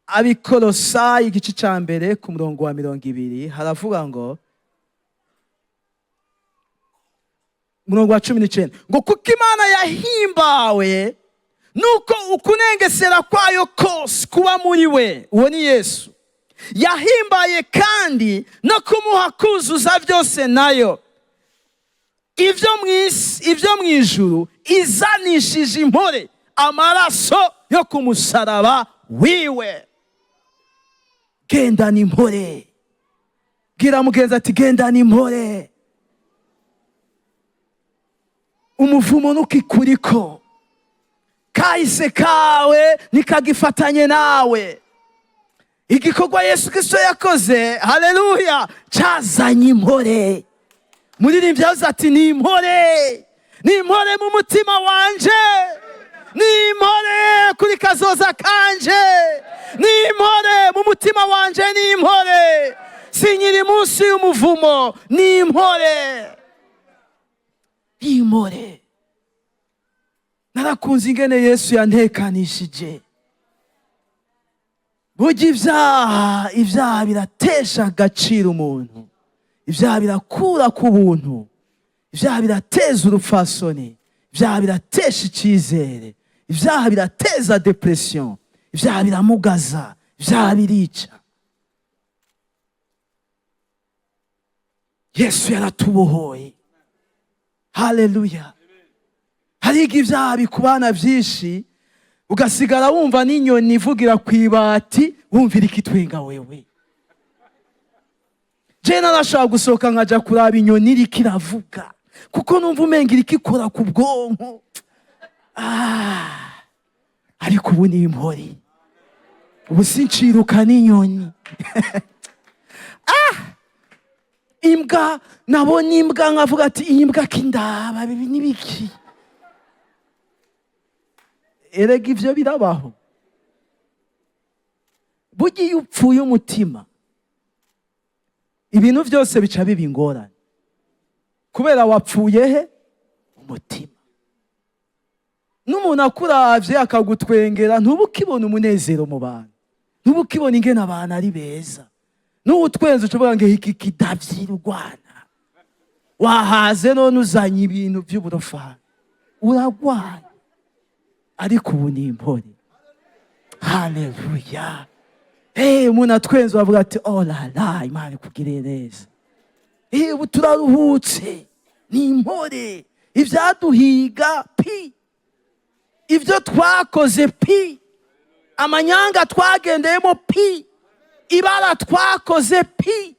Abikorosayi, igice cya mbere, ku murongo wa 20, haravuga ngo, umurongo wa 19 ngo: "Kuko Imana yahimbawe nuko ukunengesera kwayo kose kuba muri we," uwo ni Yesu, "yahimbaye kandi no kumuha kuzuza byose nayo, ibyo mu isi, ibyo mu ijuru, izanishije impore amaraso yo ku musaraba wiwe." Gendana impore. Bwira mugenzi ati: "Gendana impore." Umuvumo ntukikuriko, kahise kawe nikagifatanye nawe. Igikorwa Yesu Kristo yakoze, haleluya, cyazanye impore. Muririmbyi yavuze ati: "Ni impore, ni impore mu mutima wanje, ni impore kuri kazoza kanje, ni impore mu mutima wanje, ni impore, sinkiri munsi y'umuvumo, ni impore, ni impore. Narakunze ingene Yesu yantekanishije." Burya ibyaha biratesha agaciro umuntu, ibyaha birakura ku buntu, ibyaha birateza urupfasoni, ibyaha biratesha icyizere, ibyaha birateza dépression, ibyaha biramugaza, ibyaha birica. Yesu yaratubohoye, haleluya. Hariga ibyaha bikubana byinshi, ugasigara wumva n'inyoni ivugira ku ibati, wumvira ikitwenga wewe. Je narashobora gusohoka nkaja kuraba inyoni iriko iravuga, kuko numva umenga iriko ikora ku bwonko. Ah, ariko ubu ni impori, ubu sinciruka n'inyoni. Ah, imbwa, nabona imbwa nkavuga ati: "Iyi mbwa kindaba, ibi n'ibiki?" Erega ivyo birabaho. Burya iyo upfuye umutima, ibintu byose bica biba ingorane, kubera wapfuye he? Umutima. N'umuntu akuravye akagutwengera, ntuba ukibona umunezero mu bantu, ntuba ukibona ingene abantu ari beza. N'ubu twenze ucuvuga ngo: "Iki kidavyirwana wahaze, none uzanye ibintu by'uburofani, uragwaye." Ariko ubu ni impore, haleluya. Hey, umuntu atwenze bavuga ati: "Oh la la, Imana ikugiriye neza." Hey, ubu turaruhutse, ni impore. Ibyaduhiga pi, ibyo twakoze pi, amanyanga twagendeyemo pi, ibara twakoze pi.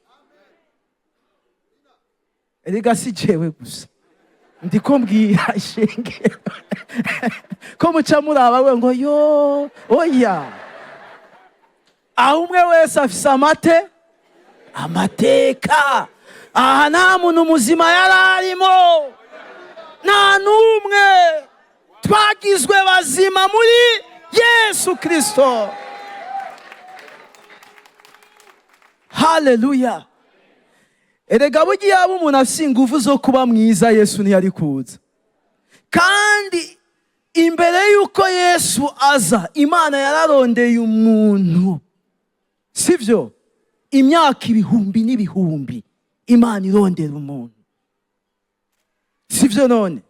Erega si jewe gusa ndiko mbwira ishengero, ko muca muraba we ngo yo oya. Aho umwe wese afise amateka. Aha nta muntu muzima yari arimo, nta n'umwe. Twagizwe bazima muri Yesu Kristo, haleluya. Erega burya yaba umuntu afise ingufu zo kuba mwiza, Yesu ntiyari kuza. Kandi imbere y'uko Yesu aza, Imana yararondeye umuntu, sibyo? Imyaka ibihumbi n'ibihumbi Imana irondera umuntu, sibyo? None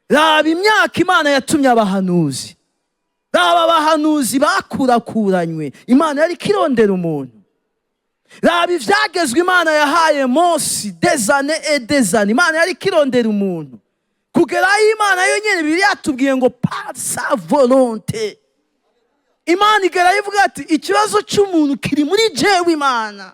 raba imyaka Imana yatumye abahanuzi, raba abahanuzi bakurakuranywe, Imana yari irondera umuntu. Raba ibyagezwe Imana yahaye Mose, des années et des années, Imana yari irondera umuntu, kugera aho Imana yonyine, Bibiliya yatubwiye ngo par sa volonté, Imana igera ivuga ati: "Ikibazo cy'umuntu kiri muri jewe Imana,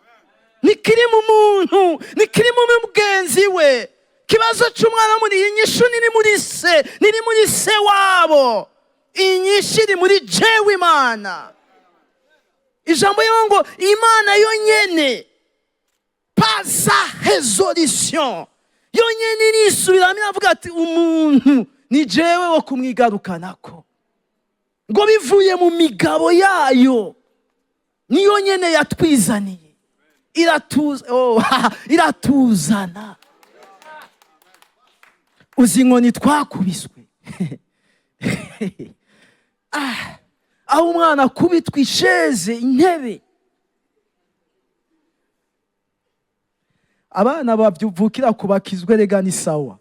ntikiri mu muntu, ntikiri mu mugenzi we, Ikibazo cy'umwana w'umuntu, inyishu niri muri se, niri muri se wabo, inyishu iri muri jewe Imana. Ijambo yo ngo Imana yonyene, par sa résolution, yonyene irisubiramo, iravuga ati: "Umuntu ni jewe wo kumwigarukanako." Ngo bivuye mu migabo yayo, niyo nyene yatwizaniye, iratuza, oh, iratuzana. Uzi inkoni twakubiswe? Ah, aho umwana akubitwa isheze, intebe. Abana bavyuvukira kubakizwe rega ni sawa,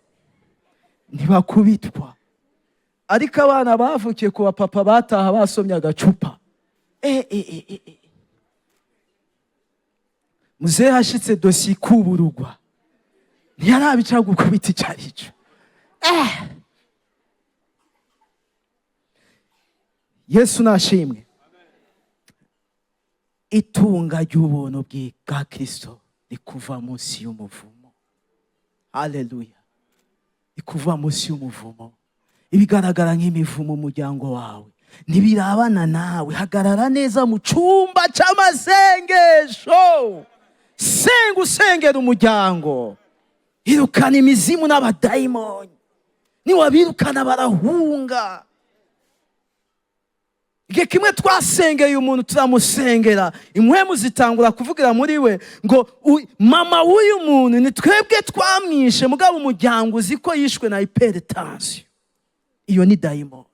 ntibakubitwa. Ariko abana bavukiye ku bapapa bataha basomye agacupa, eh. Muzehe hashitse dossier ikuburugwa, ntiyarabica gukubita ico arico. Yesu nashimwe. Itunga ry'ubuntu bwa Kristo rikuva munsi y'umuvumo. Haleluya! Rikuva munsi y'umuvumo. Ibigaragara nk'imivumo umuryango wawe ntibirabana nawe. Hagarara neza mu cyumba cy'amasengesho, senga, usengera umuryango, irukana imizimu n'abadayimoni. Niwabirukana barahunga. Igihe kimwe twasengeye umuntu, turamusengera, impwemu zitangura kuvugira muri we ngo mama w'uyu muntu ni twebwe twamwishe, mugabo umuryango uzi ko yishwe na hypertension. Iyo ni dayimoni.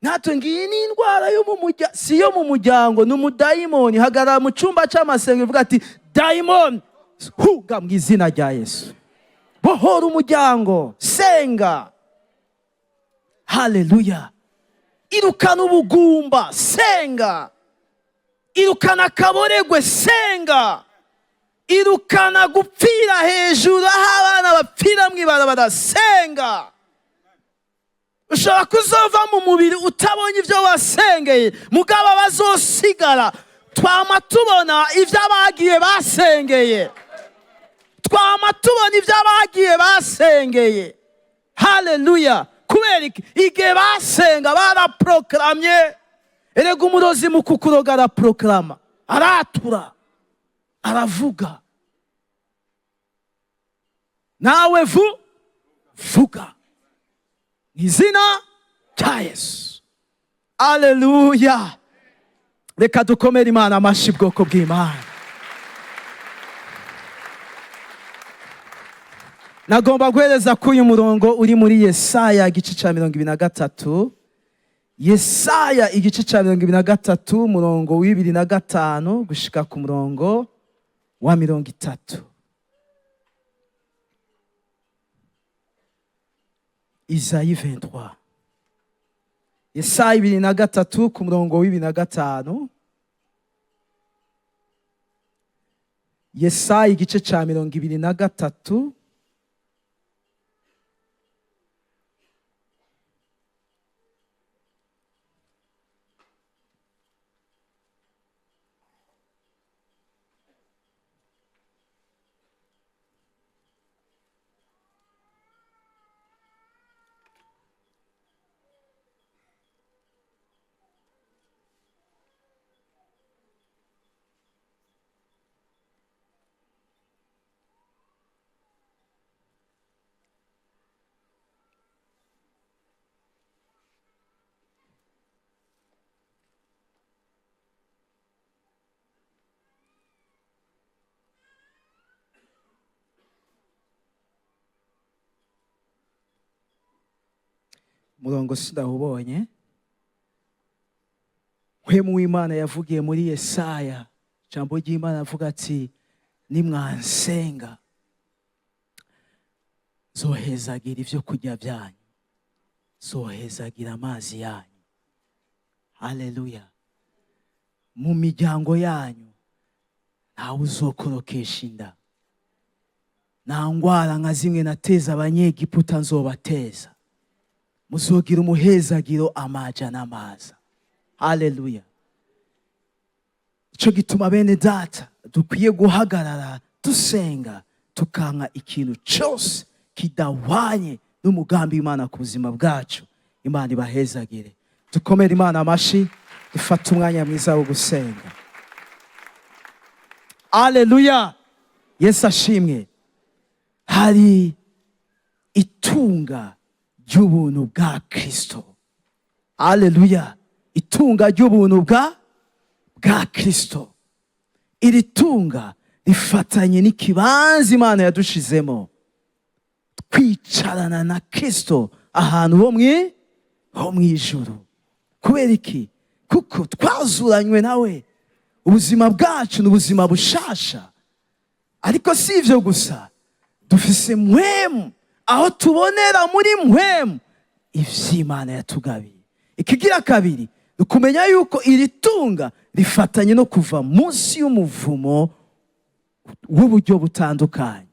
Natwe ngiyi ni indwara yo mu muryango, si yo mu muryango, ni umudayimoni. Hagarara mu cyumba cy'amasengesho, uvuga ati: "Dayimoni, huga mu izina rya Yesu, bohora umuryango." Senga. Haleluya! Irukana ubugumba, senga. Irukana akaboregwe, senga. Irukana gupfira hejuru, aho abana bapfira mu ibarabara, senga. Ushobora kuzova mu mubiri utabonye ibyo wasengeye, mugabo abazosigara twama tubona ibyo abagiye basengeye, twama tubona ibyo abagiye basengeye. Haleluya! Kubera iki? Igihe basenga baraporokaramye. Erega umurozi mu kukuroga araporokarama, aratura, aravuga. Nawe vuga mu izina rya Yesu. Aleluya! Reka dukomere Imana amashyi, bwoko bw'Imana. Nagomba guhereza ko uyu murongo uri muri Yesaya igice cya 23. Yesaya igice cya 23, umurongo w'ibiri na gatanu gushika ku murongo wa 30. Isaïe 23, Yesaya 23 ku murongo w'ibiri na gatanu. Yesaya igice cya 23. Murongo sindawubonye. Mpwemu w'Imana yavugiye muri Yesaya, ijambo ry'Imana avuga ati: "Nimwansenga, zohezagira ibyo kurya byanyu, zohezagira amazi yanyu." Haleluya! Mu miryango yanyu ntawe uzokorokesha inda, nta ngwara nka zimwe nateza Abanyegiputa nzobateza. Muzogira umuhezagiro amaja n'amaza. Haleluya! Ico gituma, bene data, dukwiye guhagarara. Dusenga tukanka ikintu cyose kidahwanye n'umugambi w'Imana ku buzima bwacu. Imana ibahezagire. Dukomere Imana amashi, dufate umwanya mwiza wo gusenga. Aleluya, Yesu ashimwe. Hari itunga ry'ubuntu bwa Kristo. Aleluya, itunga ry'ubuntu bwa Kristo. Iri tunga rifatanye n'ikibanza Imana yadushizemo, twicarana na Kristo ahantu ho mu ijuru. Kubera iki? Kuko twazuranywe nawe. Ubuzima bwacu ni ubuzima bushasha. Ariko si ibyo gusa, dufise Mpwemu, aho tubonera muri Mpwemu ivy'Imana yatugabiye. Ikigira kabiri ni ukumenya yuko iri tunga rifatanye no kuva munsi y'umuvumo w'uburyo butandukanye,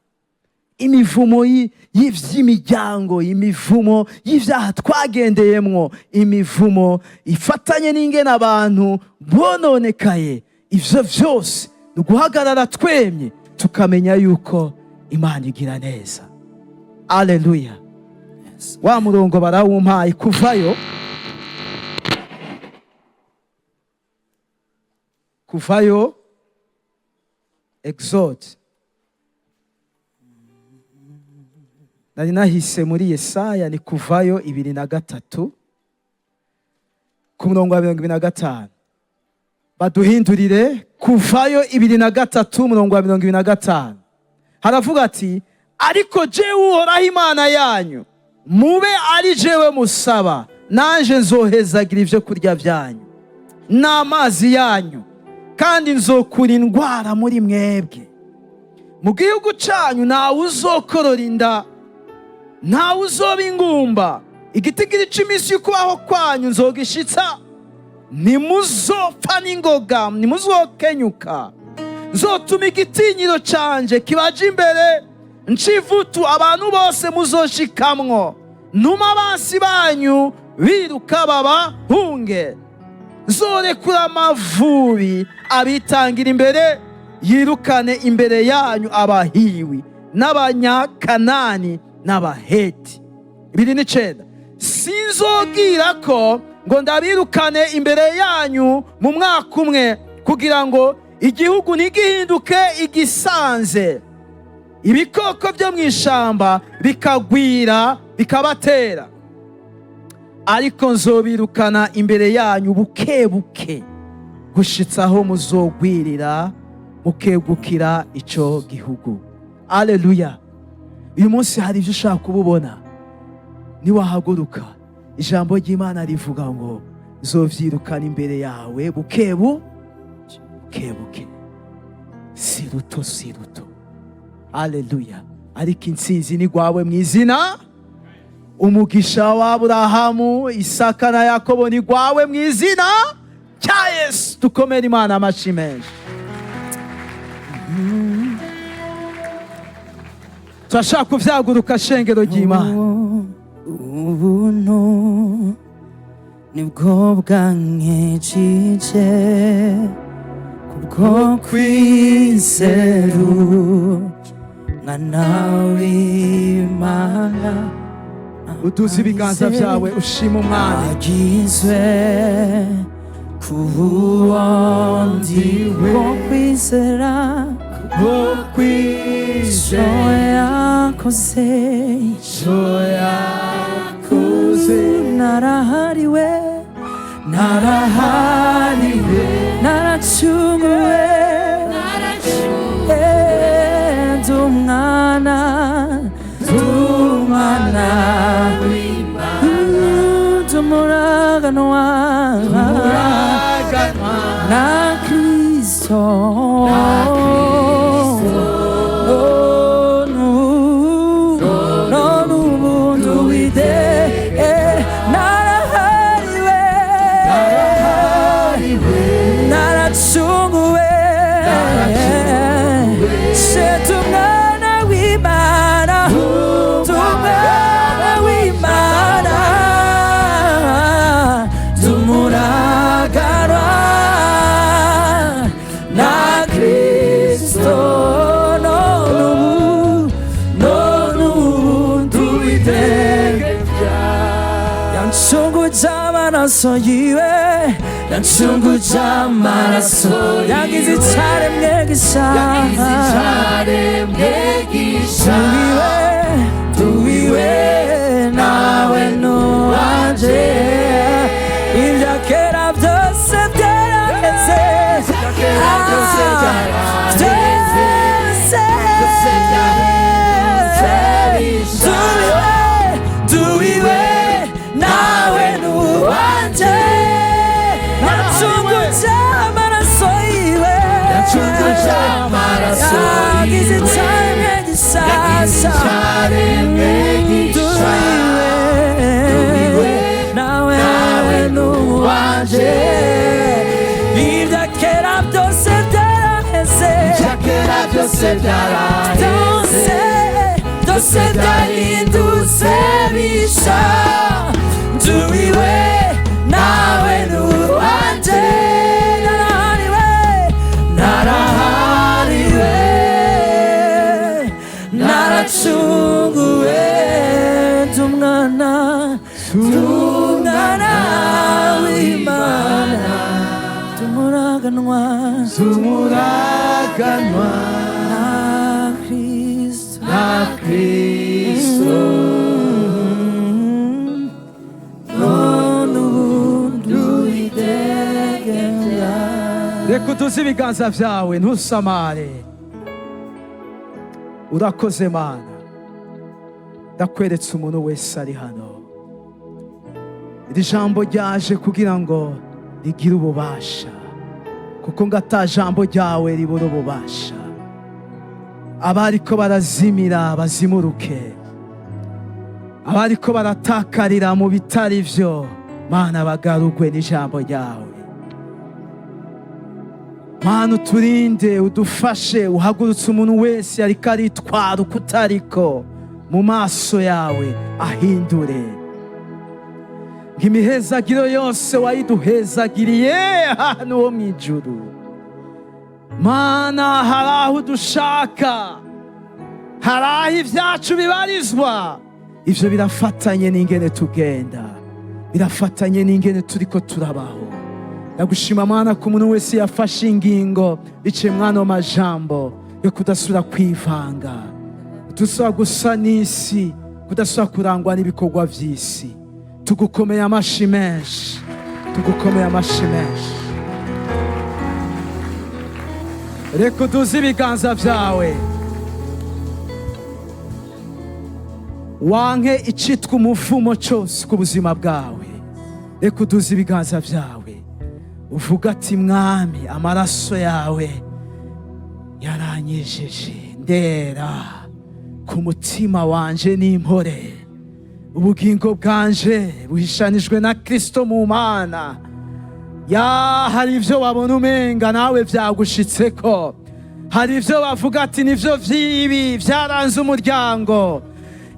imivumo y'ivy'imiryango, imivumo y'ivyaha twagendeyemwo, imivumo ifatanye n'ingene abantu bononekaye. Ivyo vyose ni uguhagarara twemye, tukamenya yuko Imana igira neza. Aleluya. Wa murongo barawumpaye, Kuvayo, Exode. Nari nahise muri Yesaya, ni Kuvayo 23 ku murongo wa 25. Baduhindurire Kuvayo 23, umurongo wa 25. Haravuga ati: "Ariko jewe Uhoraho Imana yanyu, mube ari jewe musaba, nanje nzohezagira ibyo kurya byanyu n'amazi yanyu, kandi nzokura indwara muri mwebwe. Mu gihugu cyanyu ntawe uzokorora inda, ntawe uzoba ingumba. Igitigiri cy'iminsi y'ukubaho kwanyu nzogishitsa, ntimuzopfa n'ingoga, ntimuzokenyuka. Nzotuma igitinyiro canje kibaje imbere, ncivutu abantu bose muzoshikamwo, ntuma abansi banyu biruka babahunge. Nzorekura amavubi abitangira imbere, yirukane imbere yanyu Abahiwi n'Abanyakanani n'Abaheti." 29: "Sinzogira ko ngo ndabirukane imbere yanyu mu mwaka umwe, kugira ngo igihugu ntigihinduke igisanze, ibikoko byo mu ishamba bikagwira bikabatera. Ariko nzobirukana imbere yanyu buke buke, gushitsa aho muzogwirira mukegukira ico gihugu." Aleluya. Uyu munsi hari ibyo ushaka kububona, niwahaguruka, ijambo ry'Imana rivuga ngo nzovyirukana imbere yawe bukebu buke buke, si ruto, si ruto. Aleluya. Ariko intsinzi ni gwawe mu izina. Umugisha wa Aburahamu, Isaka na Yakobo ni gwawe mu izina cya Yesu. Dukomere Imana amashi menshi. Turashaka kuvyaguruka, shengero ry'Imana. Ubuntu nibwo bwankijije kubwo kwizera Umwana w'Imana. Uduze ibiganza byawe, ushima Umwami. Agizwe kuwundi wo kwizera Kwizera yakoze yakoze. Narahariwe, Narahariwe, naracunguwe, ndi umwana, ndi umwana, ndi umuraganwa na Kristo. None ubu nduwide, narahariwe, naracunguwe, Sete umwana w'Imana, ndi umwana w'Imana, ndi umuraganwa na Kristo. Amaraso yiwe, yancunguje amaraso, yagize icaremwe gisha. Icaremwe gisha. Tuwiwe, tuwiwe, nawe nuwanje. Ibya kera byose byaraheze. Kera byose byaraheze. Byose. Byose byahindutse bisha. Tuwiwe, tuwiwe, nawe nuwanje. Yacunguje amaraso yiwe. Yacunguje amaraso yagize yiwe. Icaremwe gishasha. Icaremwe gisha. Tuwiwe, nawe nuwanje. Ibya kera byose byaraheze. Ibya kera byose byaraheze. Byose, byose byahindutse bisha. Nduwiwe, nawe nuwanje. Narahariwe, narahariwe, naracunguwe. Ndi umwana, ndi umwana w'Imana, ndi umuraganwa. Umuraganwa. Na Kristo. Na Kristo. None ubundi uwidegemvya. Reka uduze ibiganza byawe, ntusamare. Urakoze Mana. Ndakweretse umuntu wese ari hano. Iri jambo ryaje kugira ngo rigire ububasha, kuko ngo ata jambo ryawe ribura ububasha. Abariko barazimira bazimuruke, abariko baratakarira mu bitari vyo, Mana, bagarugwe n'ijambo ryawe. Mana, uturinde, udufashe, uhagurutse umuntu wese ariko aritwara uko utariko mu maso yawe, ahindure ng'imihezagiro yose wayiduhezagiriye ahantu ho mu ijuru. Mana, hari aho udushaka, hari aho ibyacu bibarizwa. Ivyo birafatanye n'ingene tugenda, birafatanye n'ingene turiko turabaho. Ndagushima Mana ku muntu wese yafashe ingingo biciye mwano majambo yo kudasubira kwivanga, kudasubira gusa n'isi, kudasubira kurangwa n'ibikorwa vy'isi. Tugukomeye amashi menshi, tugukomeye amashi menshi. Reka uduze ibiganza vyawe, wanke icitwa umuvumo cyose ku buzima bwawe. Reka uduze ibiganza vyawe, uvuga ati: "Mwami, amaraso yawe yaranyejeje, ndera ku mutima wanje n'impore. Ubugingo bwanje buhishanijwe na Kristo mu Mana." Ya, hari ibyo wabona umenga nawe byagushitseko, hari ibyo bavuga ati nivyo vyibi byaranze umuryango.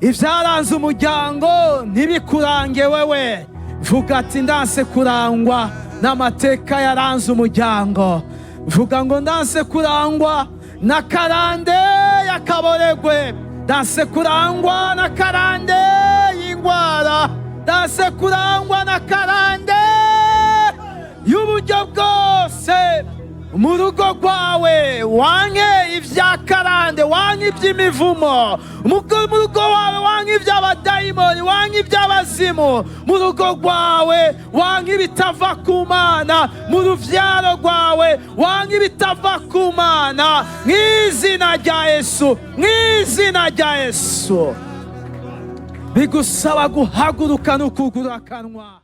Ibyaranze umuryango ntibikurange wewe. Vuga ati: "Ndanse kurangwa n'amateka yaranze umuryango." Vuga ngo: "Ndanse kurangwa na karande y'akaboregwe, ndanse kurangwa na karande y'ingwara, ndanse kurangwa na karande y'uburyo bwose." Mu rugo rwawe wanke ibya karande, wanke iby'imivumo. Mu rugo wawe wanke iby'abadayimoni, wanke iby'abazimu. Mu rugo rwawe wanke ibitava ku Mana. Mu ruvyaro rwawe wanke ibitava ku Mana, mw'izina rya Yesu, mw'izina rya Yesu. Bigusaba guhaguruka no kugura akanwa.